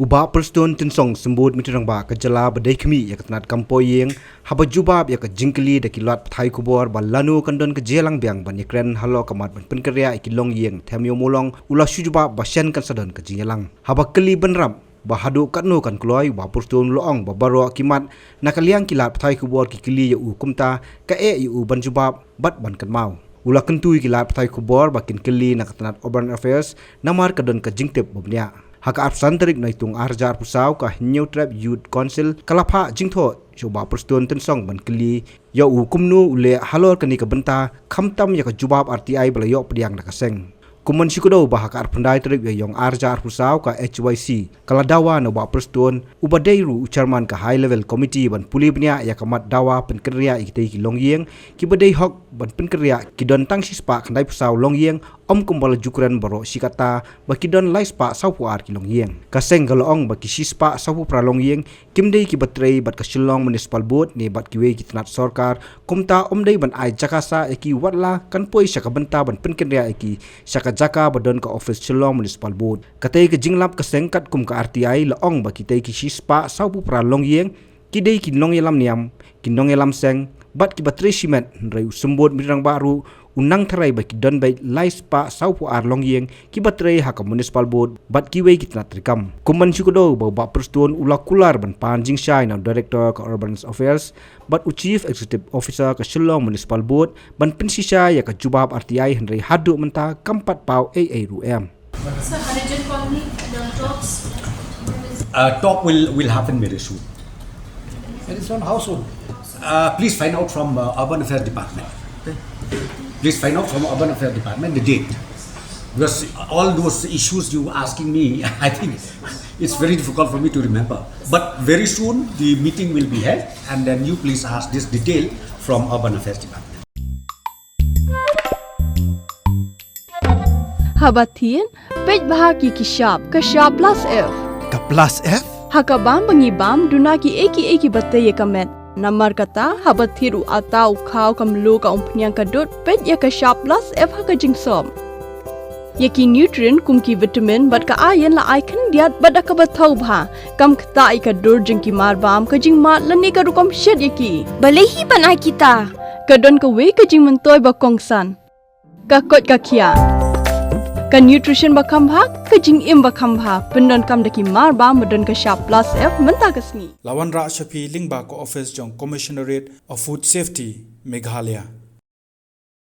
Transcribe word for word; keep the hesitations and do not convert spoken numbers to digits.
U Bah Prestone Tynsong, Symbud Meeting Rangbah ka jylla ba dei khmih ïa ka tnat kam poh ïing, haba jubab ïa ka jingkylli da ki lad pathai khubor ba lano kan don ka jingïalang biang ban ïakren halor ka mat ban pynkynriah ïa ki longïing Them Ïew Mawlong, u la shu jubab ba shen kan sa don ka jingïalang. Haba kylli bynrap ba haduh katno kan kloi, u Bah Prestone u la ong ba baroh ki mat na ka liang ki lad pathai khubor ki kylli ïa u, kumta ka eh ïa u ban jubab bad ban kynmaw. U la kyntu ïa ki lad pathai khubor ba kin kylli na ka tnat Urban Affairs namar ka don ka jingtip ba bniah. Ha ka arphew san tarik Naitung arhajar arphew saw, ka Hynñiewtrep Youth Council ka la phah jingthoh sha u Bah Prestone Tynsong ban kylli ïa u kumno u leh halor kane ka bynta, khamtam ïa ka jubab R T I ba la ïoh pdiang da ka seng. Kum ban shu kdew ba ha ka arphew khyndai tarik Naitung arhajar arphew saw, ka H Y C ka la dawa na u Bah Prestone, uba dei ruh u chairman ka High Level Committee, ban pule bniah ïa ka mat dawa pynkynriah ïa kitei ki longïing kiba dei hok ban pynkynriah, ki don tang shispah khyndaiphew saw longïing, ym kumba la ju kren baroh shi katta ba ki don laispah sawphew ar ki longïing. Ka seng ka la ong ba ki shispah sawphew phra longïing kim dei kiba trei bad ka Shillong Municipal Board ne bad kiwei ki tnat sorkar, kumta ym dei ban ai jaka sah ïa ki, watla kan poi sha ka bynta ban pynkynriah ïa ki sha ka jaka ba don ka ophis Shillong Municipal Board. Katei ka jinglap ka seng katkum ka R T I la ong ba kitei ki shispah sawphew phra longïing ki dei ki nongïalam niam, ki nongïalam seng bad kiba trei shimet, hynrei u Symbud Meeting Rangbah ruh u nang tharai ba ki don beit laispah sawphew ar longïing kiba trei ha ka Municipal Board bad kiwei ki tnat treikam. Kum ban shu kdew ba u Bah Prestone u la kular ban pan jingshai na u Director ka Urban Affairs bad u Chief Executive Officer ka Shillong Municipal Board ban pynshisha ïa ka jubab R T I, hynrei haduh mynta kam pat paw ei ei ruh em. Sir, Harijan Colony, the talks. Uh, talk will, will happen very soon. Very soon, how soon? Uh, please find out from, uh, Urban Affairs Department. Please find out from Urban Affairs Department the date. Because all those issues you asking me, I think it's very difficult for me to remember. But very soon, the meeting will be held, and then you please ask this detail from Urban Affairs Department. Haba thied, peit bha ki ki shap, ka shap plus F. Ka plus F? Ha ka bam ba ngi bam, duna ki ei ki ei kiba tei ïa ka met. Namar kata, haba thied u atta, u khaw, ka mluh, ka umphniang, ka dud, peit ïa ka shap plus F ha ka jingsop. Ïa ki nutrient kum ki vitamin bad ka iron la ai khyndiat bad da kaba thaw bha. Kam ktah ïa ka dur jong ki marbam, ka jingmad lane ka rukom shet ïa ki. Balei hi ban ai kita? Ka don kawei ka jingmyntoi ba kongsan. Ka koit ka khiah. Ka nutrition ba kham bha, ka jingim ba kham bha. Pyndonkam da ki marbam ba don ka shap plus F mynta ka sngi. La wanrah sha phi lyngba ka office jong Commissionerate of Food Safety, Meghalaya.